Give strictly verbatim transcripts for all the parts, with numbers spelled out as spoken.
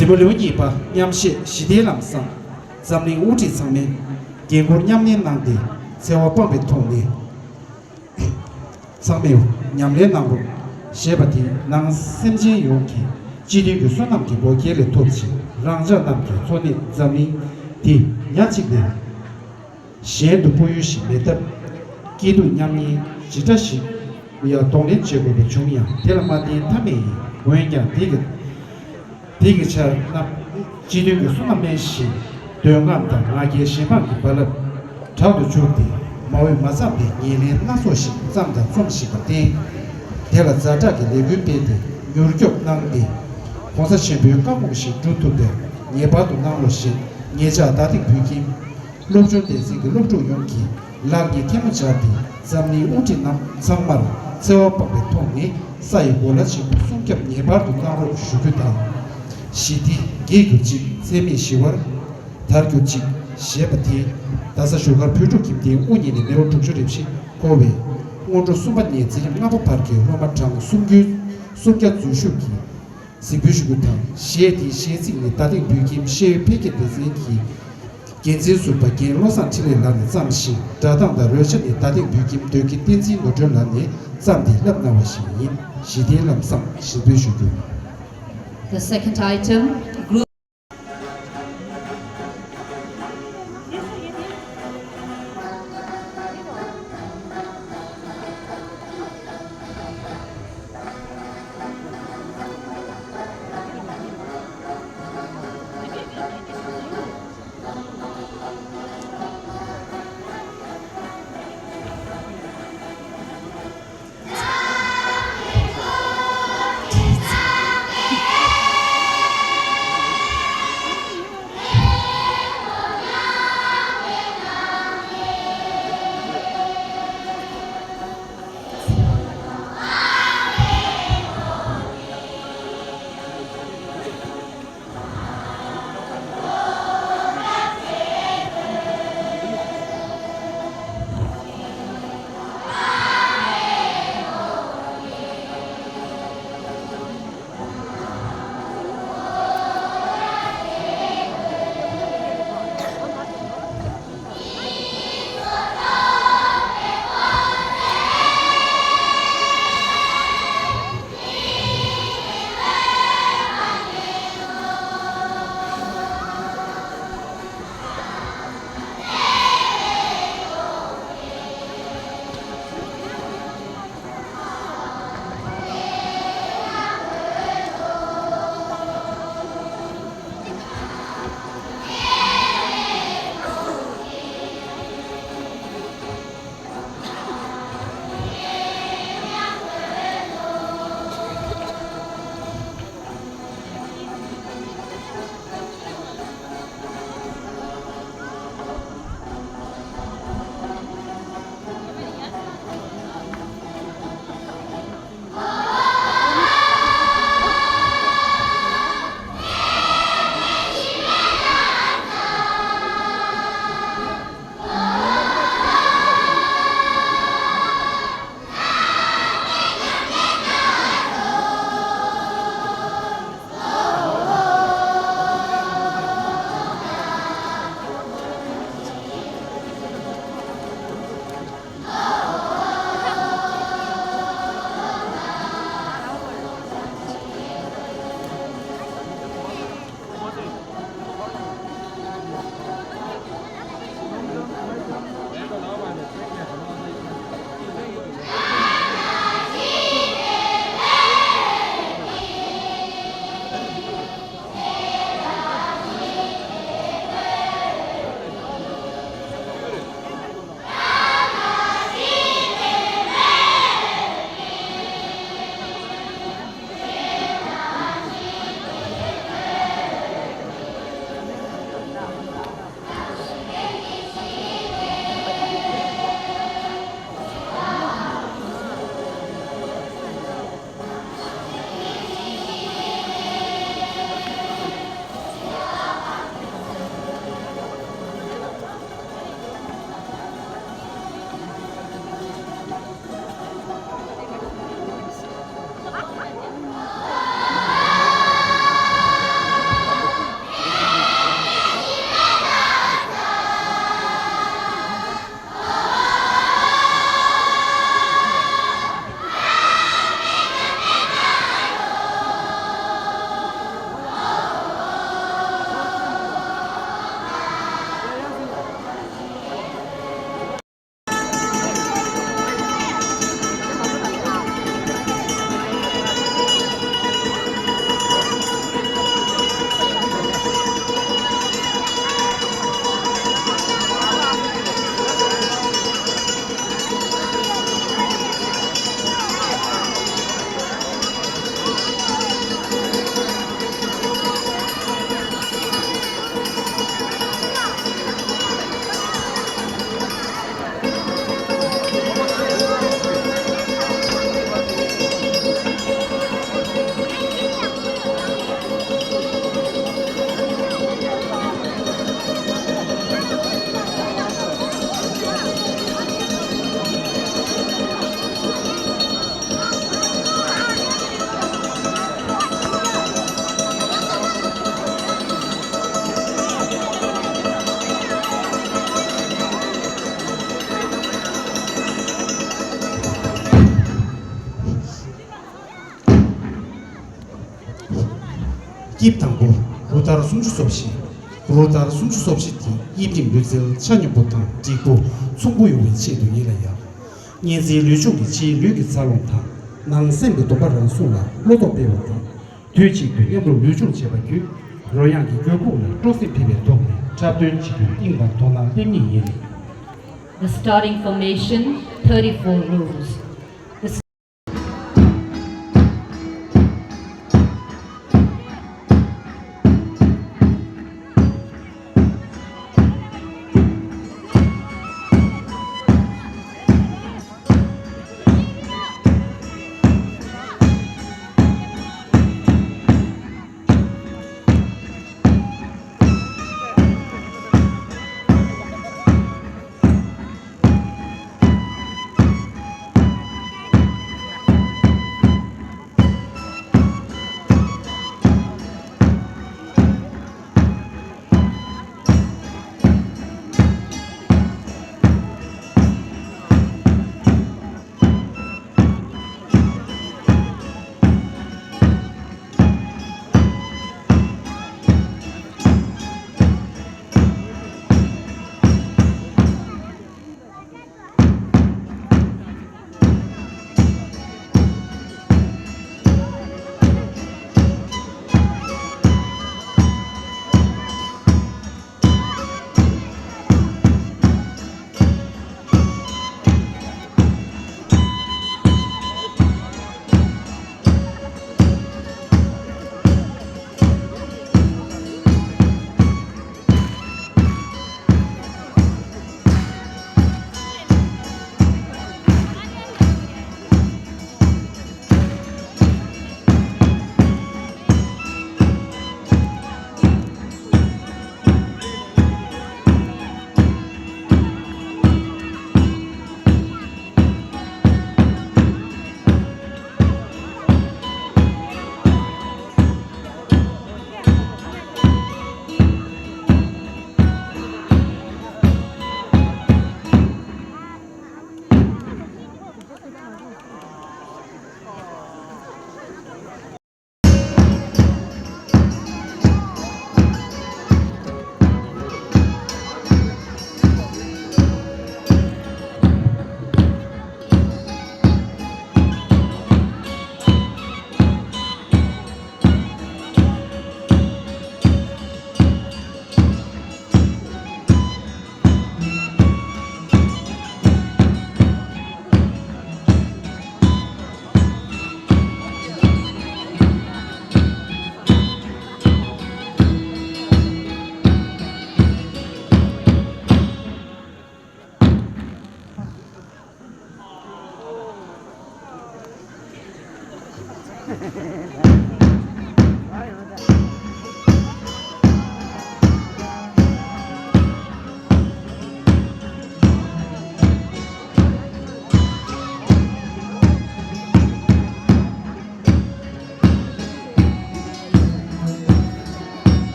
གཟིགས་མོ་ལེའུ་གཉིས་པ། མཉམ་གཞས་ཞི་བདེའི་ལམ་བཟང་། འཛམ་གླིང་དབུ་ཁྲིད་ཚང་མས་འགན་འཁུར་མཉམ་གནས་གནང་སྟེ། འཚེ་བ་སྤངས་པའི་ཐོག་ནས། ཚང་མས་ཉམས་ལེན་གནང་རོགས། ཞེས་པ་དེའི་ནང་སེམས་ཅན་ཡོངས་ཀྱིས་སྤྱི་མཐུན་གྱི་བསོད་ནམས་ཀྱི་བགོ་སྐལ་ལས་ཐོབ་ཅིང་། རང་ཅག་རྣམས་ཀྱི་འཚོ་གནས་འཛམ་གླིང་འདི་ཉག་གཅིག་ལས་གཞན་དུ་སྤོ་ཡུལ་ཞིག་མེད་སྟབས། སྐྱིད་སྡུག་མཉམ་ཉིད་ཇི་འདྲ་ཞིག་ཡང་གདོང་ལེན་བྱེད་དགོས་པ་བྱུང་ཡང་། དེ་ལ་མ་བརྟེན་ཐབས་མེད་ཡིན། འོན་ཀྱང་དེ་གི་དེ་གི་ཆར་ན། སྤྱི་མཐུན་གྱི་བསོད་ནམས་དམན་ཞིང་། འདོད་རྔམ་དང་ང་རྒྱལ་ཞེན་ཕངས་ཀྱི་རྦ་རླབས་དྲག་ཏུ་འཕྱུར་ཏེ། མ་འོས་མ་བསམ་པའི་ཉེར་ལེན་སྣ་ཚོགས་ཤིག་བརྩམས་དང་རྩོམ་བཞིན་པར་བརྟེན། དེ་ལ་ཛ་དྲག་གི་ལས་འགུལ་སྤེལ་ཏེ་མྱུར་སྐྱོབ་གནང་སྟེ། ༸གོང་ས་ཆེན་པོའི་བཀའ་དགོངས་བཞིན་སྒྲུབ་ཐུབ་པའི་ངེས་པར་དུ་གནང་རོགས་ཞེས་ངེད་ཅག་རྟ་སྟེང་བོད་ཁྱིམ་སློབ་སྦྱོང་སྡེ་ཚན་གྱི་སློབ་ཕྲུག་ཡོངས་ཀྱིས་ལག་གཉིས་ཐལ་མོ་སྦྱར་ཏེ། འཛམ་གླིང་དབུ་ཁྲིད་རྣམས་ཚང་མར་འཚེ་བ་སྤངས་པའི་ཐོག་ནས་ས་ཡི་གོ་ལ་ཆེན་པོ་སྲུང་སྐྱོབ་ངེས་པར་དུ་གནང་རོགས་ཞུ་རྒྱུ་དང་། ཞི་བདེ་རྒྱས་གྱུར་ཅིག་འཚེ་མེད་ཞི་བར་དར་གྱུར་ཅིག་ཞེས་པ་དེ། རྡ་ས་བཞུགས་སྒར་བོད་ཕྲུག་ཁྱིམ་སྡེའི་དབུ་བརྙེས་ནས་མི་ལོ་དྲུག་ཅུ་རེ་བཞི་འཁོར་བའི་སྔོན་འགྲོ་གསུམ་པ་ནས་འཛིན་རིམ་ལྔ་པ་བར་གྱི་སློབ་མ་གྲངས་སུམ་བརྒྱ་སུམ་བརྒྱ་འཛུལ་ཞུགས་ཀྱིས་གཟིགས་འབུལ་ཞུ་རྒྱུ་དང་། གཞས་དེའི་གཞས་ཚིག་ནི་རྟ་སྟེང་བོད་ཁྱིམ་ཤེས་ཡོན་འཕེལ་རྒྱས་སྡེ་ཚན་གྱི་འགན་འཛིན་ཟུར་པ་རྒན་བློ་བཟང་འཕྲིན་ལས་ལགས་ནས་བརྩམས་ཤིང་། སྒྲ་གདངས་དང་རོལ་ཆ་ནི་རྟ་སྟེང་བོད་ཁྱིམ་སྡོད་མཁན་བསྟན་འཛིན་ནོར་སྒྲོན་ལགས་ནས་བརྩམས་ཏེ་བསླབ་གནང་བ་ཞིག་ཡིན། ཞི་བདེའི་ལམ་བཟང་གཟིགས་འབུལ་ཞུ་རྒྱུ། The second item, group. སྐྱིབས་དང་པོ། རུ་ཐར་སུམ་ཅུ་སོ་བཞི། རུ་ཐར་སུམ་ཅུ་སོ་བཞི་དེ་དབྱིབས་རིམ་ལུས་རྩལ་ཆ་སྙོམས་པོ་དང་འགྲིག་པོ་ཚོང་པོ་ཡོང་བའི་ཆེད་དུ་ཡིན་ལ་ཡང་། གཉན་ཚད་ལུས་སྦྱོང་གི་ཕྱིའི་ལུས་ཀྱི་འཚར་ལོངས་དང་ནང་སེམས་ཀྱི་སྡོམ་པ་རང་སྲུང་ལ་བློ་སྟོབས་སྤེལ་བ་དང་། དུས་གཅིག་ཏུ་མཉམ་རུབ་ལུས་སྦྱོང་བྱེད་པ་བརྒྱུད་རོལ་དབྱངས་ཀྱི་འགྱུར་ཁུག་ལ་སྤྲོ་སེམས་འཕེལ་བའི་ཐོག་ནས་འཁྲབ་སྟོན་བྱེད་རྒྱུར་དབྱིངས་དང་དོ་སྣང་སླེབས་ངེས་ཡིན། The starting formation, thirty-four rules. The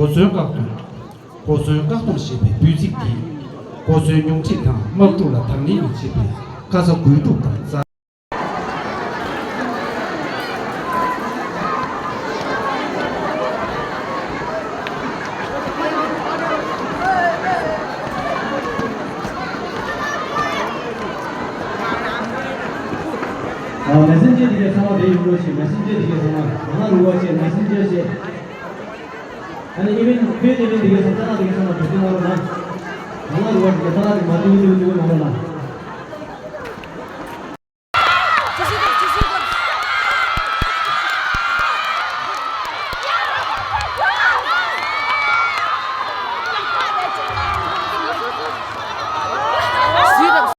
གོ་མཚོན་བཀག་སྡོམ། གོ་མཚོན་བཀག་སྡོམ་ཞེས་པའི་འབོད་ཚིག་འདིས་གོ་མཚོན་ཉུང་འཕྲི་དང་དམག་འཁྲུག་ལ་དང་ལེན་མི་བྱེད་པའི་ཁ་ཚ་དགོས་སྒྲུབ་དང་རྩ། ཨ། མེ་སེན་ཇར་དེ་གའི་ཚང་མ་དེ་ཡོང་རོགས་བྱེད། མེ་སེན་ཇར་དེ་གའི་ཚང་མ་ང་ལ་རུ་བ་བྱེད། མེ་སེན་ཇར་བྱེད། ཨ་ནི་ཨི་ཝེན་ཊི་ཕིལ་ཌི་ཨི་ཝེན་ཊི་དེ་གའི་ཚང་མ་ཙ་ལག་དེ་གའི་ཚང་མ་བེད་སྤྱོད་གནང་རོགས་གནང་། ང་ལ་རུ་བ་བྱེད། ཙ་ལག་དེ་མ་ཏིའུ་ཏིའུ་ཏིའུ་གནང་རོགས་གནང་།